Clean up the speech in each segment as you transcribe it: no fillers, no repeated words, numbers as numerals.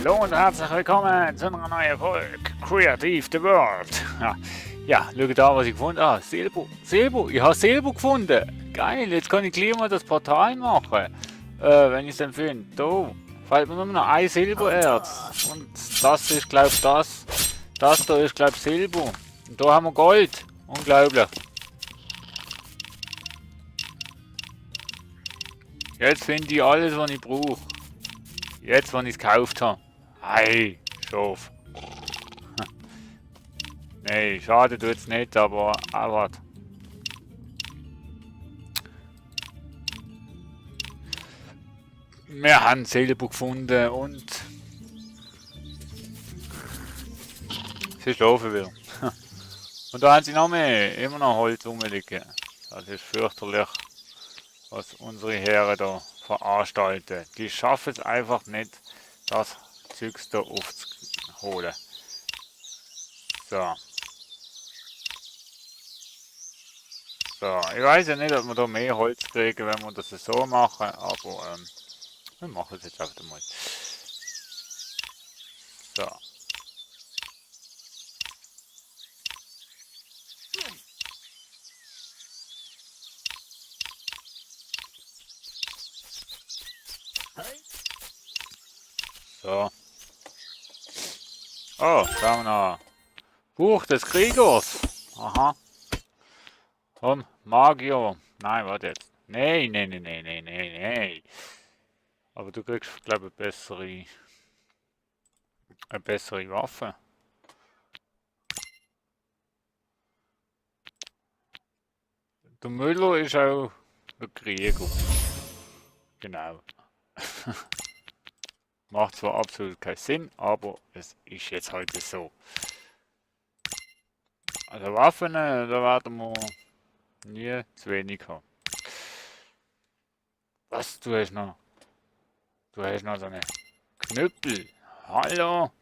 Hallo und herzlich willkommen zu einer neuen Folge Creative the World. Ja, schau da, was ich gefunden habe. Silber, ich habe Silber gefunden. Geil, jetzt kann ich gleich mal das Portal machen. Wenn ich es dann finde. Da fällt mir nur noch ein Silbererz. Und das ist, glaube ich, das. Das da ist, glaube ich, Silber. Und da haben wir Gold. Unglaublich. Jetzt finde ich alles, was ich brauche. Jetzt, wenn ich es gekauft habe. Hey, Schaf. Nee, schade tut es nicht, aber warte. Wir haben Silber gefunden und sie schlafen wieder. Und da haben sie noch mehr, immer noch Holz rumliegen. Das ist fürchterlich, was unsere Herren da veranstalten. Die schaffen es einfach nicht, das Zeugs da aufzuholen. So. So, ich weiß ja nicht, ob wir da mehr Holz kriegen, wenn wir das so machen, aber wir machen es jetzt einfach mal. So. So. Oh, da haben wir noch Buch des Kriegers. Aha. Komm, Magier. Nein, warte jetzt. Nee. Aber du kriegst, glaube ich, eine bessere Waffe. Der Müller ist auch der Krieger. Genau. Macht zwar absolut keinen Sinn, aber es ist jetzt heute so. Also Waffen, da werden wir nie zu wenig haben. Was, du hast noch? Du hast noch so eine Knüppel. Hallo?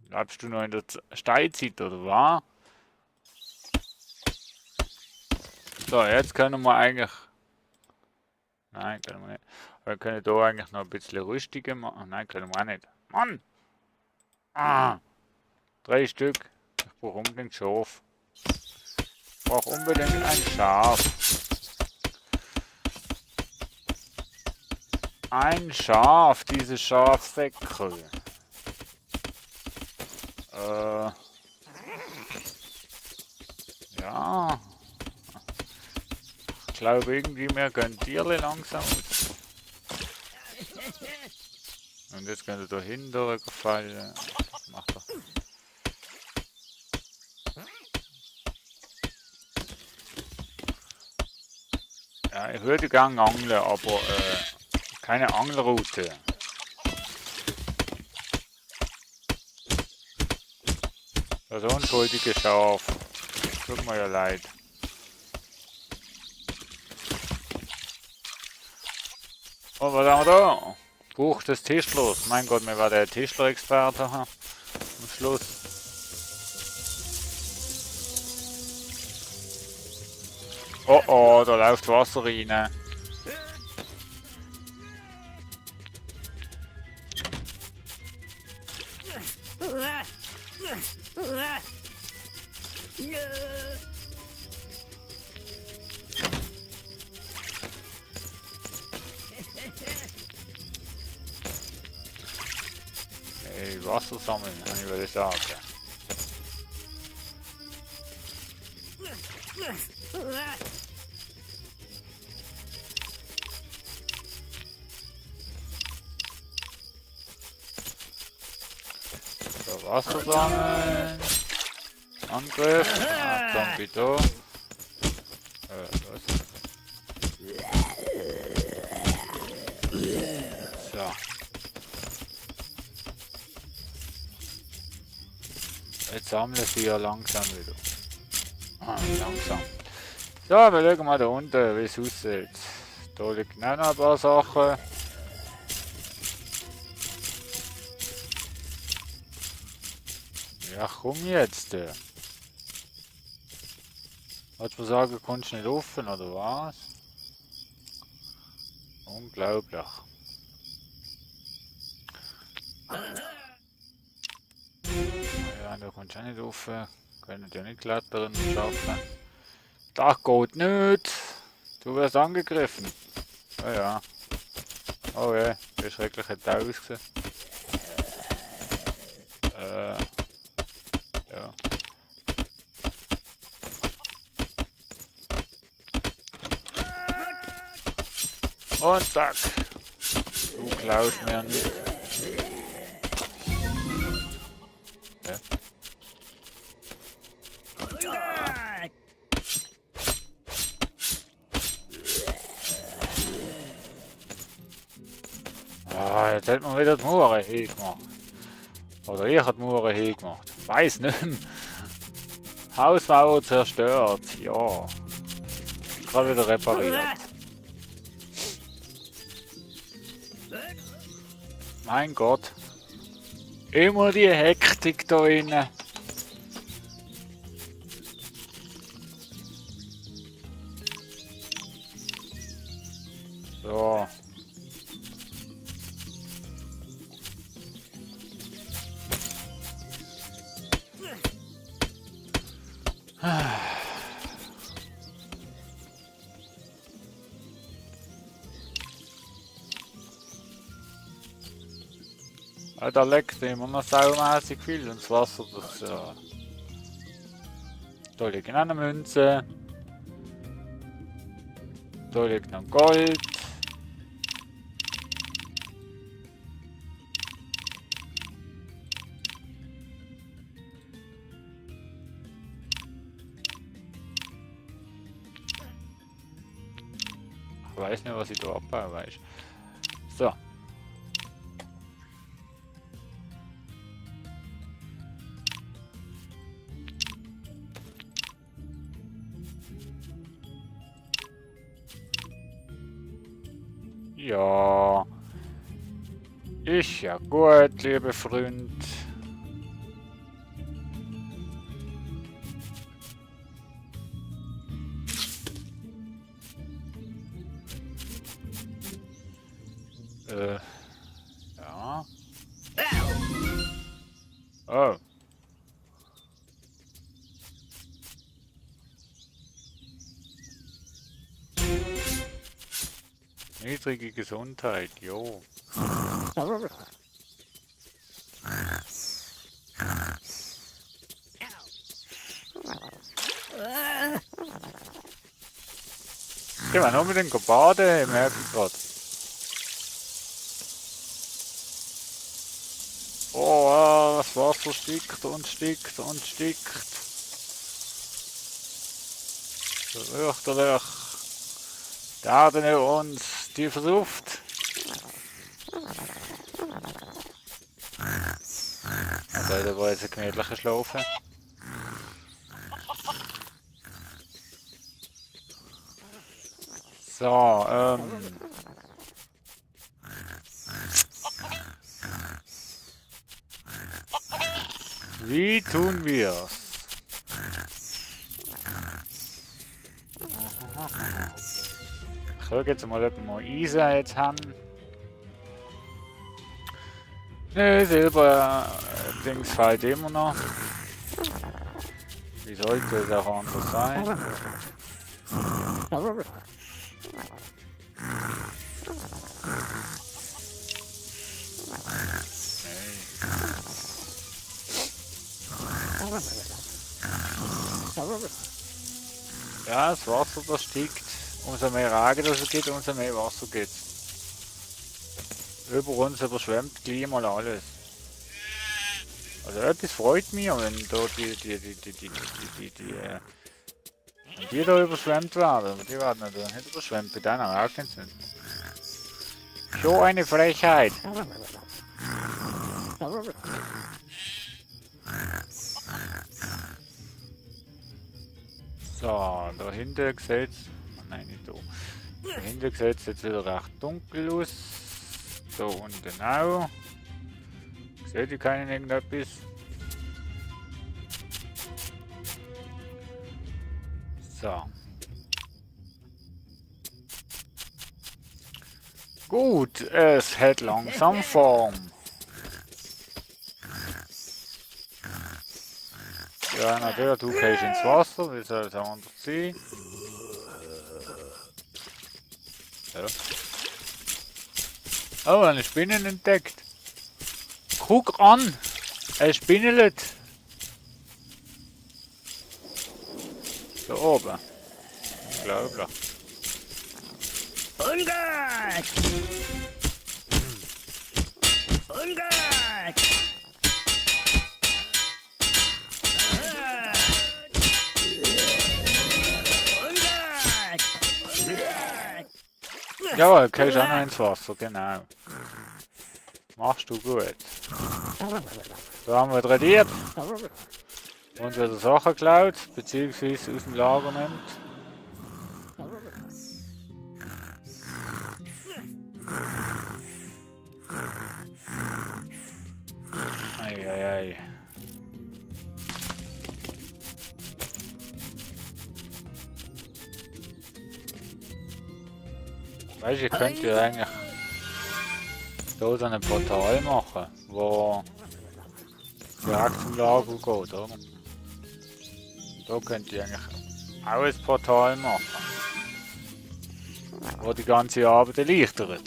Bleibst du noch in der Steinzeit oder was? So, jetzt können wir eigentlich... Nein, können wir nicht. Wir können da eigentlich noch ein bisschen Rüstige machen. Nein, können wir auch nicht. Mann! Ah! 3 Stück. Ich brauche unbedingt Schaf. Ich brauche unbedingt ein Schaf. Ein Schaf, diese Schafsäckel. Ja. Ich glaube irgendwie, wir gehen Tierle langsam aus. Und jetzt könnte da hinten gefallen. Macht er. Ja, ich würde gerne angeln, aber keine Angelroute. Das unschuldige Schaf. Tut mir ja leid. Und was haben wir da? Buch des Tischlers. Mein Gott, mir war der Tischler-Experte am Schluss. Oh, da läuft Wasser rein. Hey, Wasser sammeln, ich würde sagen. So, Wasser sammeln. Angriff. Ah, Zombie da. Was? So. Jetzt sammeln sie ja langsam wieder. Langsam. So, wir schauen mal da unten, wie es aussieht. Da liegen auch noch ein paar Sachen. Ja, komm jetzt. Wolltest du sagen, kannst du nicht offen, oder was? Unglaublich. Ja, da kannst du auch nicht rauf. Können ja nicht klettern und schaffen. Das geht nicht. Du wirst angegriffen. Oh ja. Oh ja, wie schrecklich hat der ausgesehen. Ja. Und zack. Du klaust mir nicht. Ja. Ah, jetzt hat man wieder die Mauer hingemacht. Oder ich habe die Mauer hingemacht. Weiß nicht mehr. Hausmauer zerstört. Ja. Gerade wieder repariert. Mein Gott. Immer die Hektik da innen. So. Ja, da leckt immer noch saumässig viel ins Wasser. Das, da liegt noch eine Münze. Da liegt noch Gold. Ich weiß nicht, was ich da abbaue, weißt du. So. Ja. Ist ja gut, liebe Freund. Ja. Oh. Niedrige Gesundheit, jo. Gehen wir noch mit den baden, merke ich gerade. Oh, das Wasser stickt und stickt und stickt. Fürchterlich. Die Erde nicht uns, die versufft. Also, da war jetzt ein gemütlicher Schlafen. So, wie tun wir's? Ich schaue jetzt mal, ob wir Eisen jetzt haben. Ne, Silber-Dings fehlt immer noch. Wie sollte es auch anders sein? Ja, das Wasser, das steigt. Umso mehr Regen das es gibt, umso mehr Wasser gibt es. Über uns überschwemmt gleich mal alles. Also etwas freut mich, wenn da wenn die da überschwemmt werden. Die werden natürlich nicht überschwemmt, bei denen regnet es nicht. So eine Frechheit. So, dahinter sieht es. Nein, nicht da. Dahinter sieht es jetzt wieder recht dunkel aus. Da unten auch. Seht ihr keinen irgendetwas? So. Gut, es hat langsam Form. Ja, natürlich, du gehst ins Wasser, wie soll es anders sein? Ja. Oh, eine Spinne entdeckt. Guck an! Ein Spinnelet! Da oben. Unglaublich. Ungut! Ungut! Jawohl, gehst auch noch ins Wasser, genau. Machst du gut. Da haben wir tradiert. Und wieder Sachen geklaut, beziehungsweise aus dem Lager nimmt. Eieiei. Weißt du, ich könnte ja eigentlich da so ein Portal machen, wo direkt zum Lager geht, oder? Da könnte ich eigentlich auch ein Portal machen, wo die ganze Arbeit erleichtert.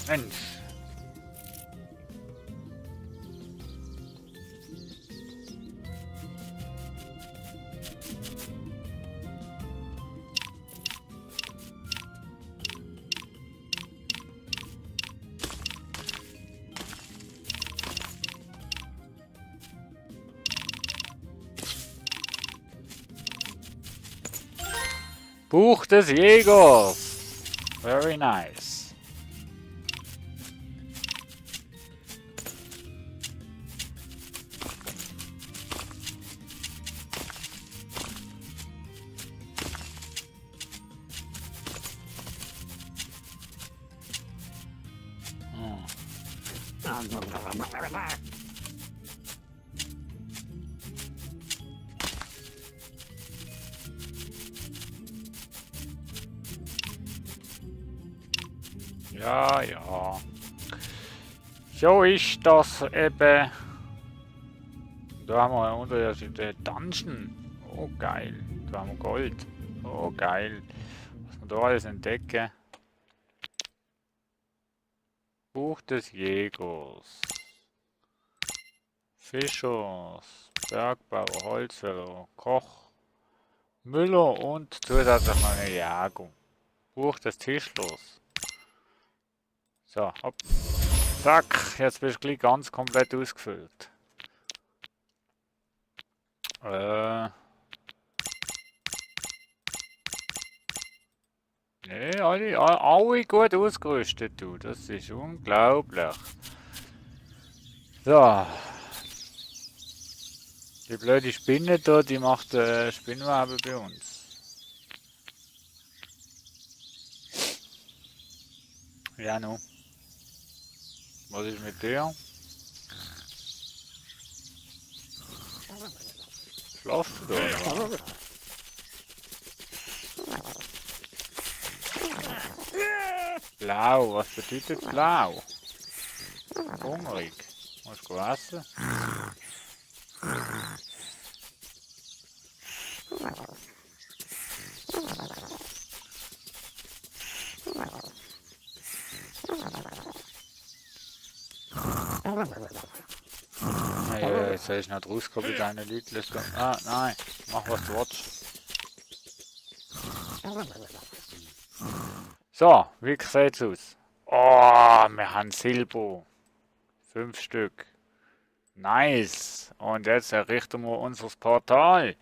Mensch! Buch des Jägers! Very nice. Ja, ja. So ist das eben. Da haben wir unter der Dungeon. Oh geil. Da haben wir Gold. Oh geil. Was wir da alles entdecken. Buch des Jägers. Fischers. Bergbauer, Holzfäller, Koch. Müller und zusätzlich noch eine Jagung. Buch des Tischlers. So, hopp. Zack, jetzt bist du gleich ganz komplett ausgefüllt. Ne, alle gut ausgerüstet, du. Das ist unglaublich. So. Die blöde Spinne da, die macht Spinnweben bei uns. Ja, nu. Was ist mit dir? Schlafst du da, oder was? Blau, was bedeutet blau? Hungrig. Musst du essen? Hey, jetzt soll ich noch rauskommen mit deinen Leuten. Ah, nein, mach was du willst. So, wie sieht's aus? Oh, wir haben Silber. 5 Stück. Nice. Und jetzt errichten wir unser Portal.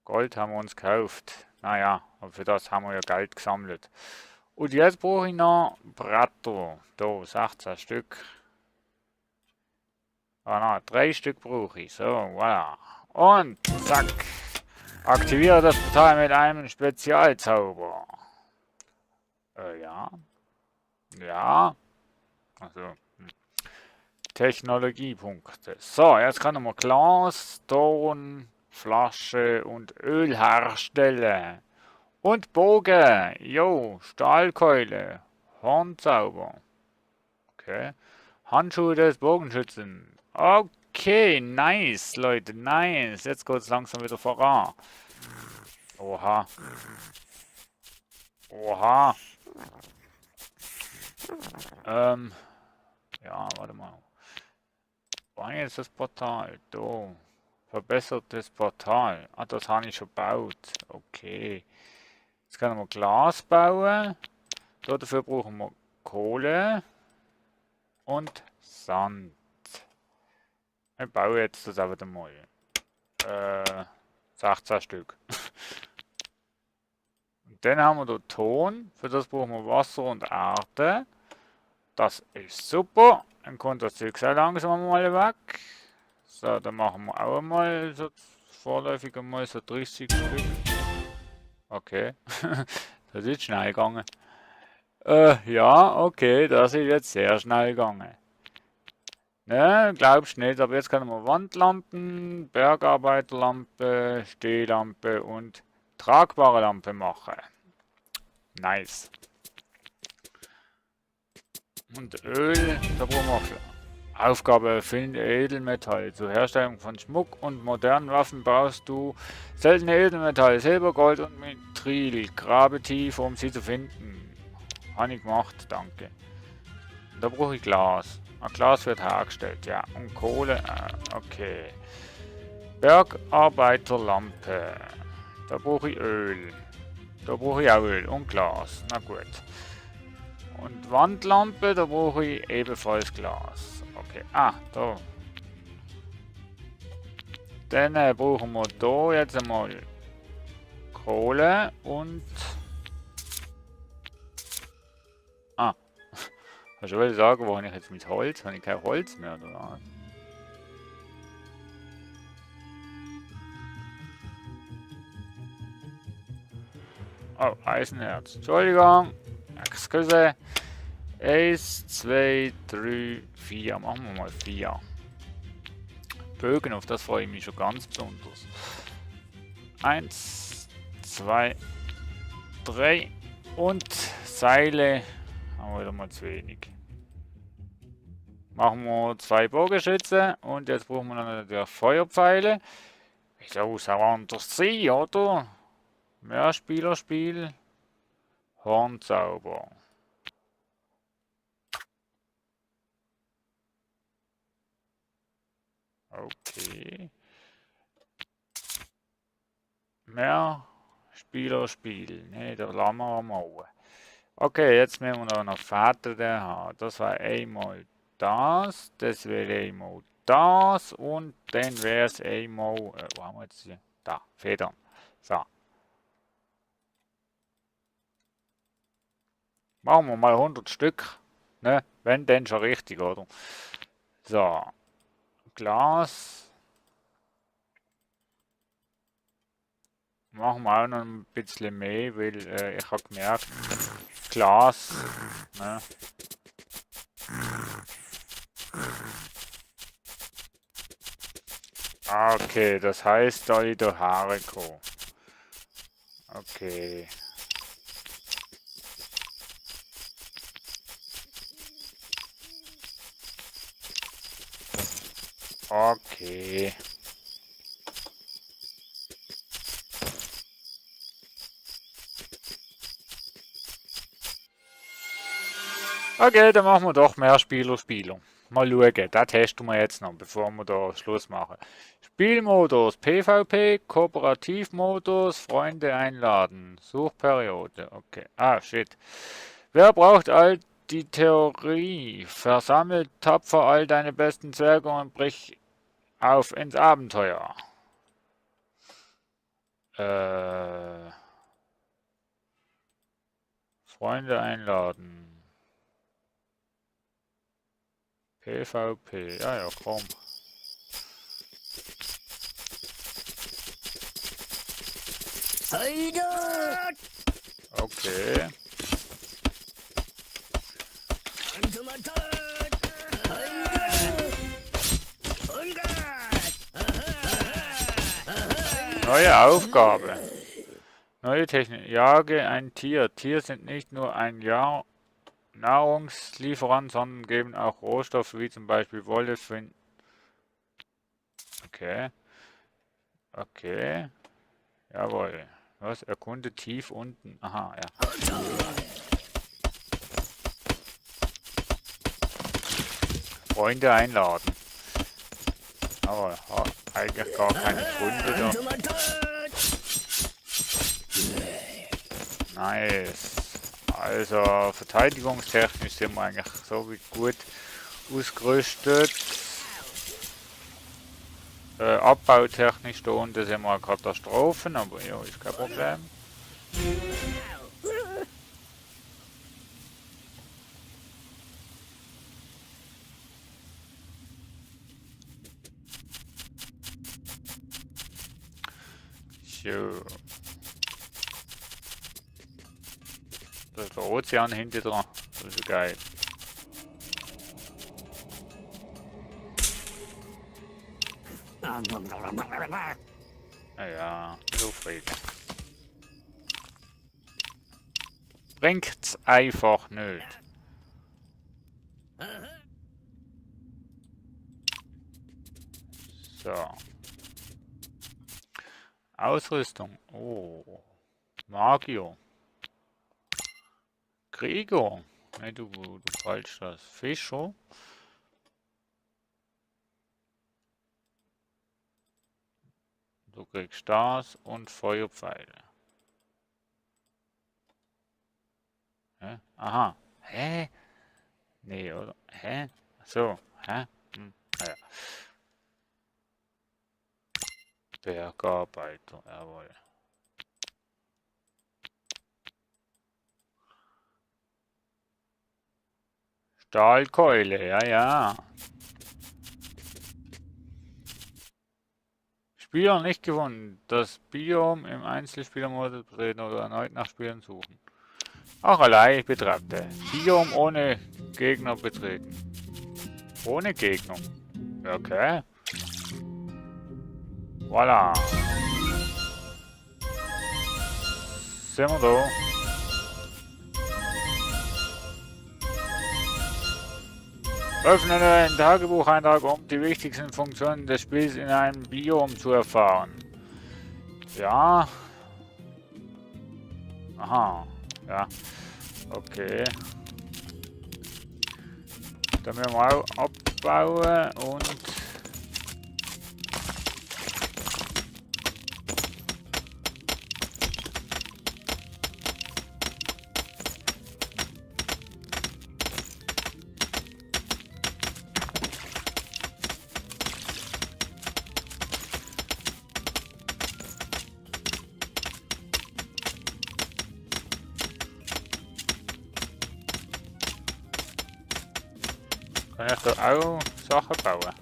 Gold haben wir uns gekauft. Naja, aber für das haben wir ja Geld gesammelt. Und jetzt brauche ich noch Bretter. Da, 16 Stück. Ah, na, 3 Stück brauche ich. So, voilà. Und zack. Aktiviere das Portal mit einem Spezialzauber. Ja. Ja. Also. Technologiepunkte. So, jetzt kann man Glas, Ton, Flasche und Öl herstellen. Und Bogen. Jo, Stahlkeule. Hornzauber. Okay. Handschuhe des Bogenschützen. Okay. Okay, nice, Leute, nice. Jetzt geht es langsam wieder voran. Oha. Oha. Ja, warte mal. War jetzt das Portal? Da. Verbessertes Portal. Ah, das habe ich schon gebaut. Okay. Jetzt können wir Glas bauen. Dafür brauchen wir Kohle und Sand. Ich baue jetzt das einfach mal. 16 Stück. Und dann haben wir da Ton. Für das brauchen wir Wasser und Erde. Das ist super. Dann kommt das Zeug sehr langsam mal weg. So, dann machen wir auch mal so vorläufig mal so 30 Stück. Okay. Das ist schnell gegangen. Ja, okay, das ist jetzt sehr schnell gegangen. Ne, glaubst nicht, aber jetzt können wir Wandlampen, Bergarbeiterlampe, Stehlampe und tragbare Lampe machen. Nice. Und Öl, da brauchen wir Aufgabe, finde Edelmetall. Zur Herstellung von Schmuck und modernen Waffen brauchst du seltene Edelmetalle, Silber, Gold und Mithril. Grabe tief, um sie zu finden. Habe ich gemacht, danke. Da brauche ich Glas. Glas wird hergestellt, ja. Und Kohle, okay. Bergarbeiterlampe. Da brauche ich Öl. Da brauche ich auch Öl und Glas. Na gut. Und Wandlampe, da brauche ich ebenfalls Glas. Okay, da. Dann brauchen wir da jetzt einmal Kohle und... Ich wollte sagen, wo habe ich jetzt mit Holz? Habe ich kein Holz mehr oder was? Oh, Eisenerz. Entschuldigung. Excuse. 1, 2, 3, 4. Machen wir mal 4. Bögen, auf das freue ich mich schon ganz besonders. 1, 2, 3 und Seile haben wir wieder mal zu wenig. Machen wir 2 Bogenschütze und jetzt brauchen wir noch natürlich Feuerpfeile. Wieso soll anders sein, oder? Mehrspielerspiel. Hornzauber. Okay. Mehrspielerspiel. Ne, da lassen wir mal. Okay, jetzt müssen wir noch Vater haben. Das war einmal das wäre einmal das und dann wäre es einmal, wo haben wir jetzt hier? Da, Federn. So. Machen wir mal 100 Stück, ne? Wenn denn schon richtig, oder? So. Glas. Machen wir auch noch ein bisschen mehr, weil ich habe gemerkt, Glas, ne? Okay, das heißt, da ich da Haare kommen. Okay. Okay. Okay, dann machen wir doch mehr Spieler. Mal schauen, das testen wir jetzt noch, bevor wir da Schluss machen. Spielmodus, PvP, Kooperativmodus, Freunde einladen, Suchperiode, okay. Shit. Wer braucht all die Theorie? Versammelt tapfer all deine besten Zwerge und brich auf ins Abenteuer. Freunde einladen. PvP, ja, komm. Okay. Neue Aufgabe. Neue Technik. Jage ein Tier. Tiere sind nicht nur ein Nahrungslieferant, sondern geben auch Rohstoffe wie zum Beispiel Wolle, Okay. Okay. Jawohl. Was? Erkunde tief unten. Aha, ja. Freunde einladen. Aber eigentlich gar keine Funde da. Nice. Also verteidigungstechnisch sind wir eigentlich so wie gut ausgerüstet. Abbautechnisch da unten sind wir Katastrophen, aber ja, ist kein Problem. So. Da ist der Ozean hinter dran. Das ist geil. Naja, so Frieden. Bringt's einfach nicht. So. Ausrüstung. Oh. Magier. Krieger. Ne, du falsch das. Fischer. Du kriegst das und Feuerpfeile. Hä? Aha. Hä? Nee, oder? Hä? So. Hä? Naja. Bergarbeiter, jawohl. Stahlkeule, ja, ja. Spieler nicht gewonnen. Das Biom im Einzelspielermodus betreten oder erneut nach Spielern suchen. Auch allein betreibte. Biom ohne Gegner betreten. Ohne Gegner. Okay. Voilà. Sind wir da. Öffne einen Tagebucheintrag, um die wichtigsten Funktionen des Spiels in einem Biom zu erfahren. Ja. Aha. Ja. Okay. Dann müssen wir auch abbauen und... Kann ich da auch Sachen bauen?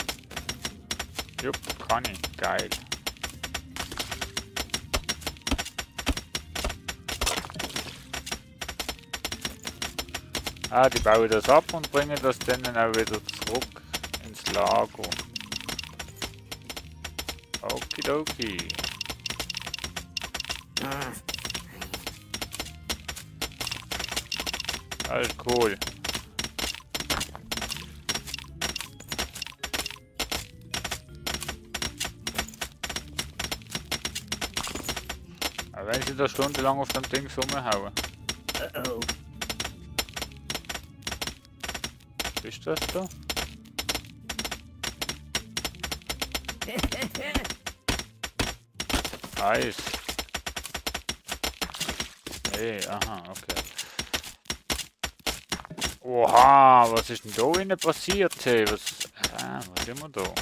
Jupp, kann ich. Geil. Ah, die bauen das ab und bringen das dann auch wieder zurück ins Lager. Okidoki. Alles cool. Aber wenn sie da stundenlang auf dem Ding rumhauen. Was ist das da? Eis. Hey, aha, okay. Oha, was ist denn da innen passiert? Hey, was sind wir da?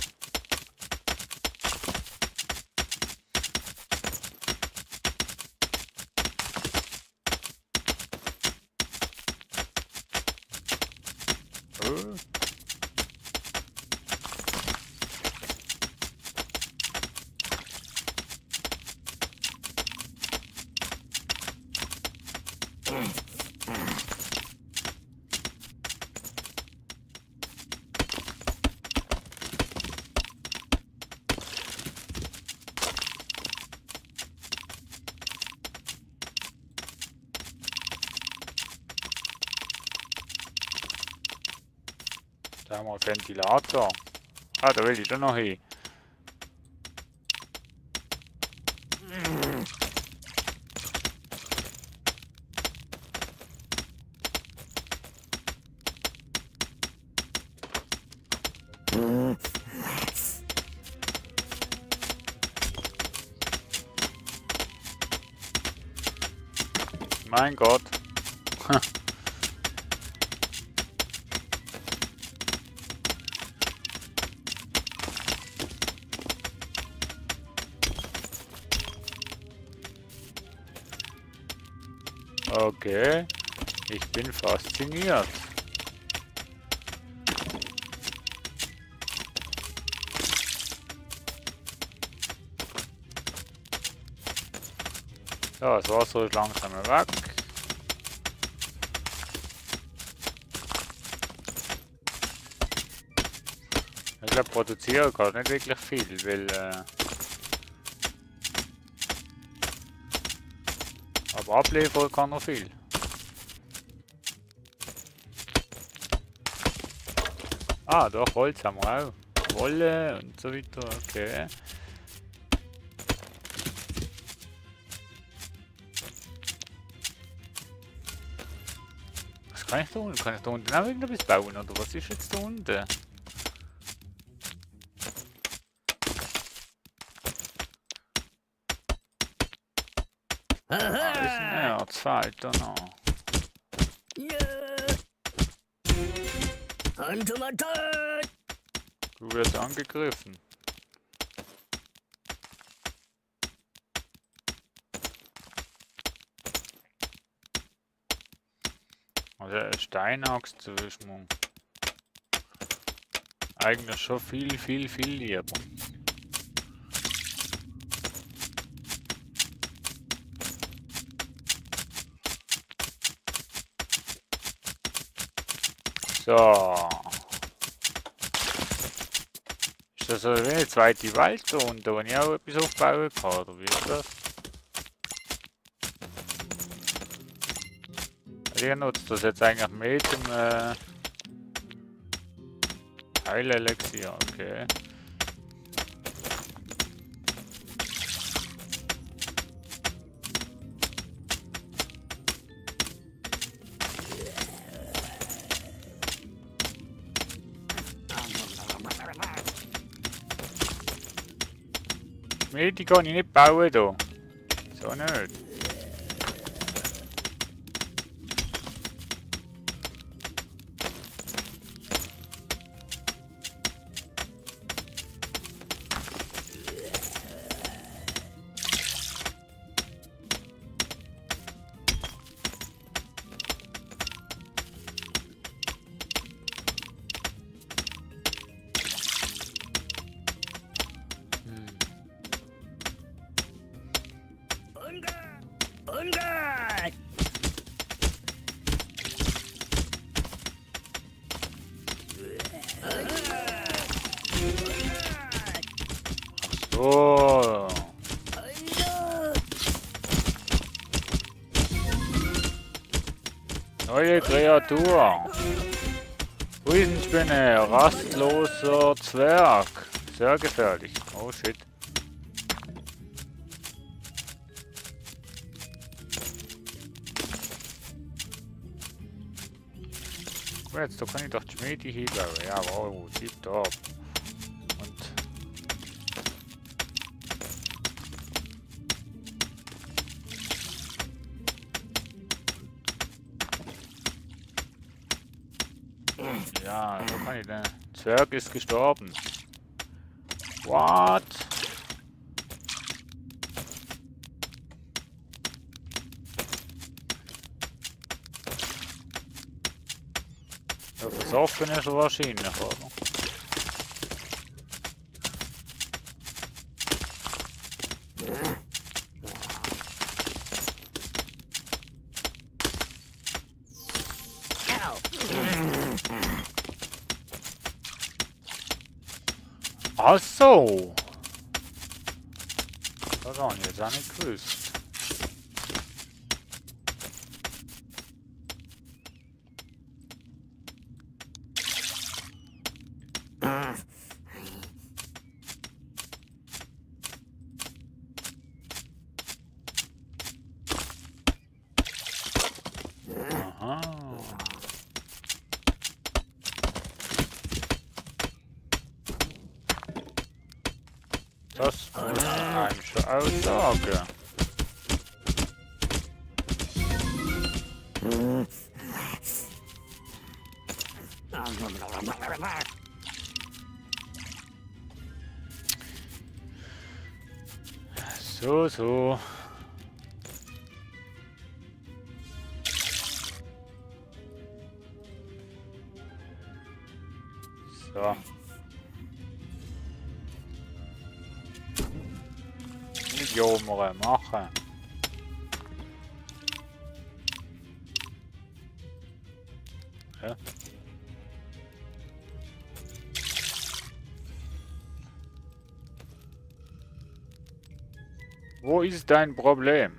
Da haben wir einen Ventilator. Ah, da will ich da noch hin. Mein Gott. Okay, ich bin fasziniert. Ja, das Wasser ist langsam weg. Ich glaube, produzieren kann nicht wirklich viel, weil aber abliefern kann noch viel. Ah, doch, Holz haben wir auch. Wolle und so weiter, okay. Was kann ich da unten? Kann ich da unten auch irgendwas bauen, oder was ist jetzt da unten? Ah, das ist ein Erz, fehlt da noch. Du wirst angegriffen. Also eine Steinaxt ist mir eigentlich schon viel lieber. So. Ist das so wie eine zweite Welt da unten, wo ich auch etwas aufbauen kann, oder wie ist das? Ich nutze das jetzt eigentlich mehr zum Heilelixier, okay. Die kann ich nicht bauen hier. So nicht. So. Neue Kreatur. Riesenspinne, rastloser Zwerg. Sehr gefährlich. Oh shit. Guck mal jetzt, da kann ich doch die Schmiede hinbauen. Ja, wow, tipptopp. Und ja, so kann ich den. Zwerg ist gestorben. What? Ja, versoffen ist er wahrscheinlich, oder? Ach so. Das habe ich jetzt auch nicht gewusst. Aha. Das muss ich eigentlich schon auch sagen. So, so. So. Nicht jammern, machen. Ja. Wo ist dein Problem?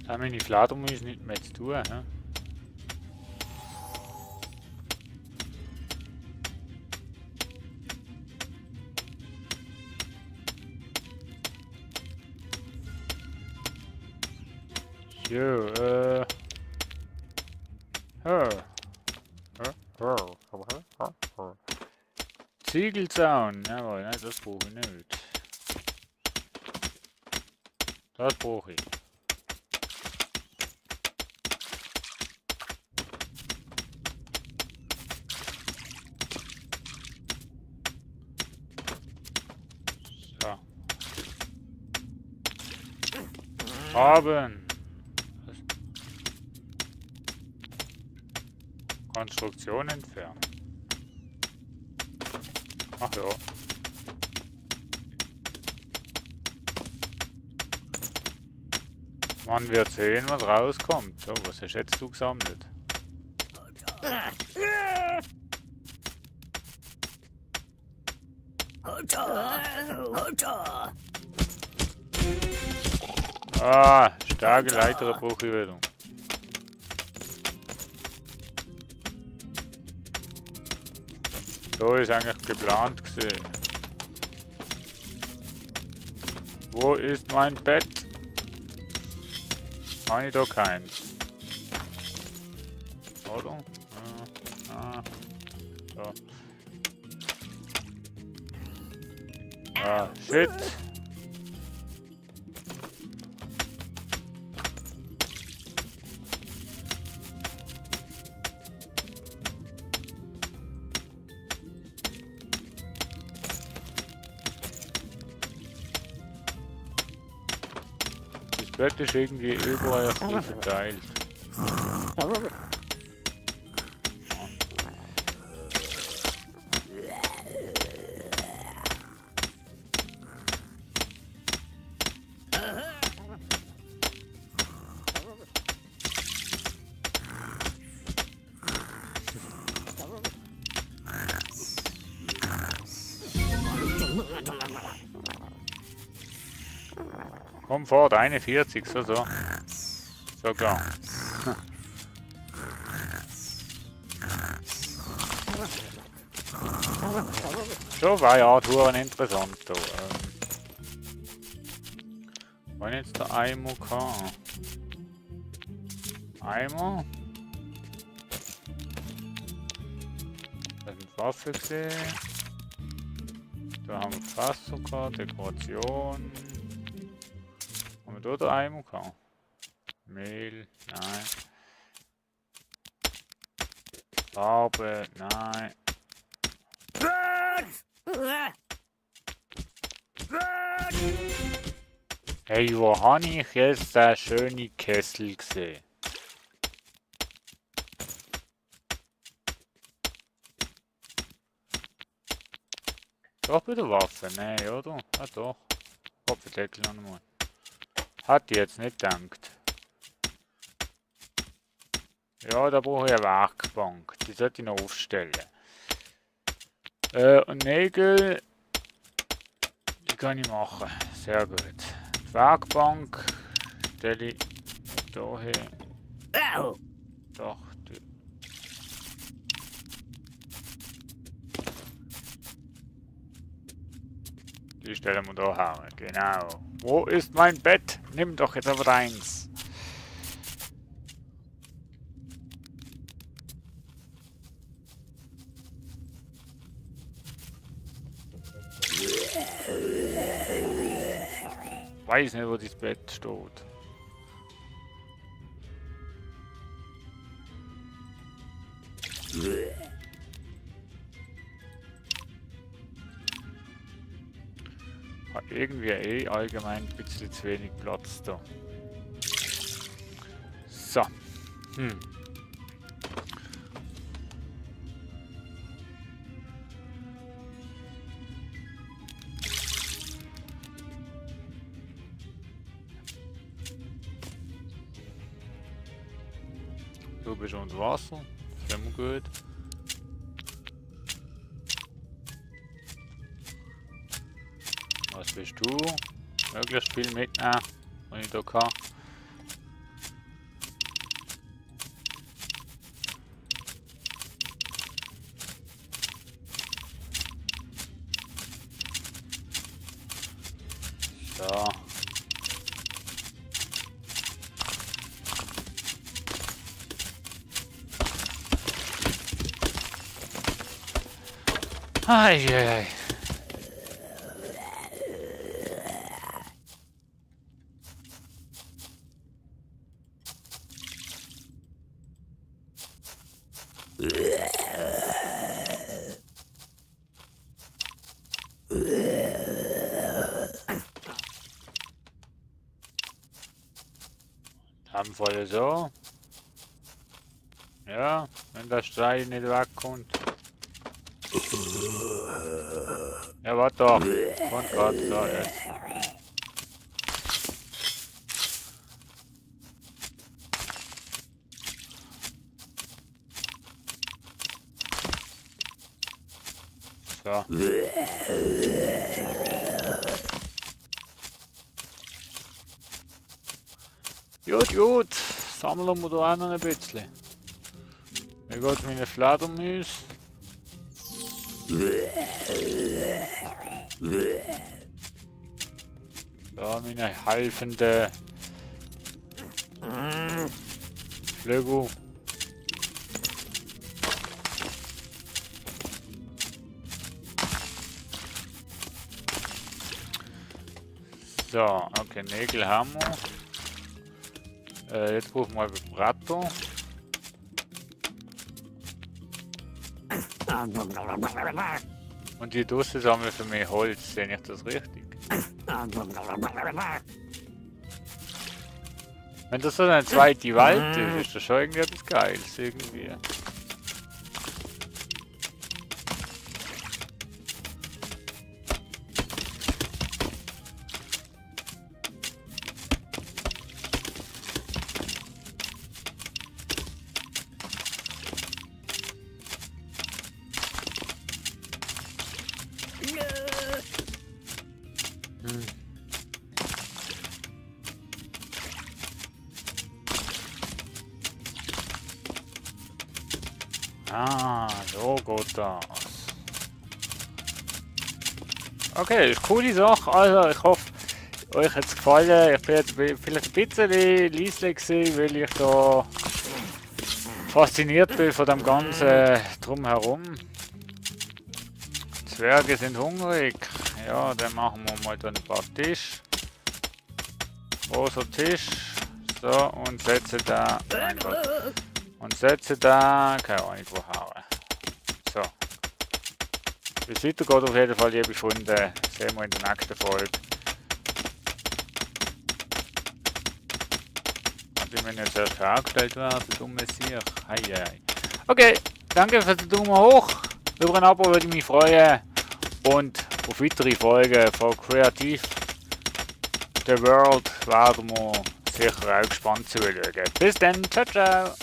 Da meine Fledermäuse nicht mehr zu tun, hä? So, Ziegelzaun, jawohl, nein, das brauche ich nicht. Das brauche ich. So. Haben. Konstruktion entfernen. Ach ja. Man wird sehen, was rauskommt. So, was hast jetzt du gesammelt? Ah, starke Leiterbruch wieder. So ist eigentlich geplant gewesen. Wo ist mein Bett? Habe ich da keins. Oder? So. Ah, shit. Das Bett ist irgendwie überall verteilt. Komfort 41, so. So klar. So war ja Touren interessant. Da. Wann jetzt der Eimer kann? Eimer? Da sind Waffen gesehen. Da haben wir Fasszucker, Dekoration. Haben wir da den Eimer gehabt? Mehl, nein. Farbe, nein. Hey, wo habe ich jetzt den schönen Kessel gesehen? Doch bei der Waffe? Nein, oder? Ah doch. Kopfdeckel noch einmal. Hat ich jetzt nicht gedacht. Ja, da brauche ich eine Werkbank. Die sollte ich noch aufstellen. Und Nägel, die kann ich machen. Sehr gut. Die Werkbank stelle ich da hin. Doch, die stellen wir da her. Genau. Wo ist mein Bett? Nimm doch jetzt aber eins. Weiß nicht, wo das Bett steht. Hat irgendwie allgemein ein bisschen zu wenig Platz da. So. Du bist unter Wasser. Das ist immer gut. Was bist du? Möglichst viel mitnehmen, wenn ich da kann. So. Eieiei. Haben wir so. Ja, wenn der Stein nicht wegkommt. Ja, warte doch. Kommt gerade da jetzt. So. Gut. Sammeln wir da auch noch ein bisschen. Wie geht meine Fledermaus? Da meine helfende Flügel. So, okay, Nägel haben wir. Jetzt brauchen wir ein Vibrato. Und die Dose sammeln für mich Holz, sehe ich das richtig? Wenn das so eine zweite Welt ist, ist das schon irgendwie etwas Geiles irgendwie. Ah, so geht das. Okay, ist eine coole Sache. Also, ich hoffe, euch hat es gefallen. Ich bin jetzt vielleicht ein bisschen leise gewesen, weil ich da fasziniert bin von dem ganzen Drumherum. Zwerge sind hungrig. Ja, dann machen wir mal da ein paar Tisch. Großer Tisch. So, und setze da. Mein Gott. Und setze da. Keine Ahnung, wo hauen. So. Wie es weitergeht, auf jeden Fall, liebe Freunde, sehen wir in der nächsten Folge. Die müssen jetzt erst hergestellt werden, dumme Sieg. Hei. Okay, danke für den Daumen hoch. Über ein Abo würde ich mich freuen. Und auf weitere Folgen von Creative The World werden wir sicher auch gespannt zuschauen. Bis dann, ciao.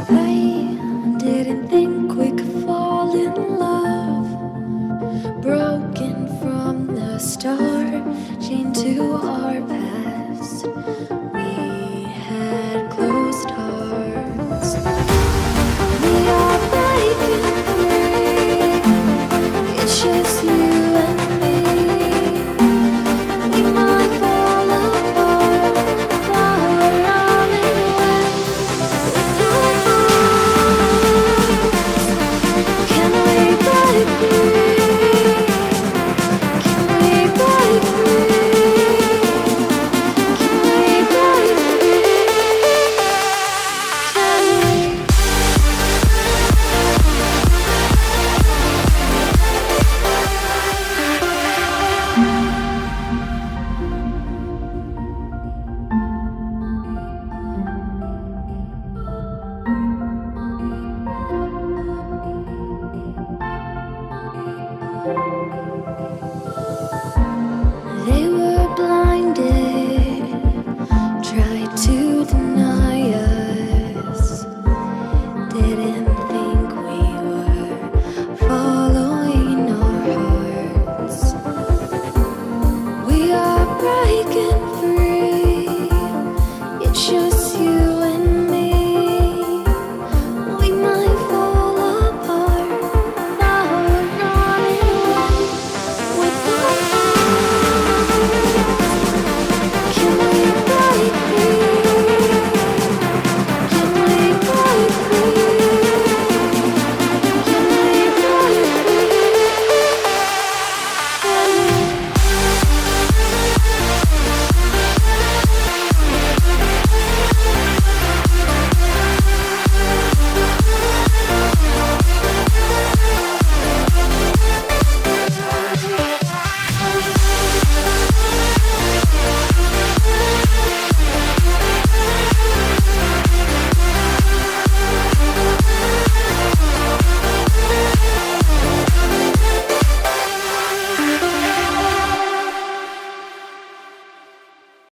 I didn't think we could fall in love. Broken from the start, chained to our past.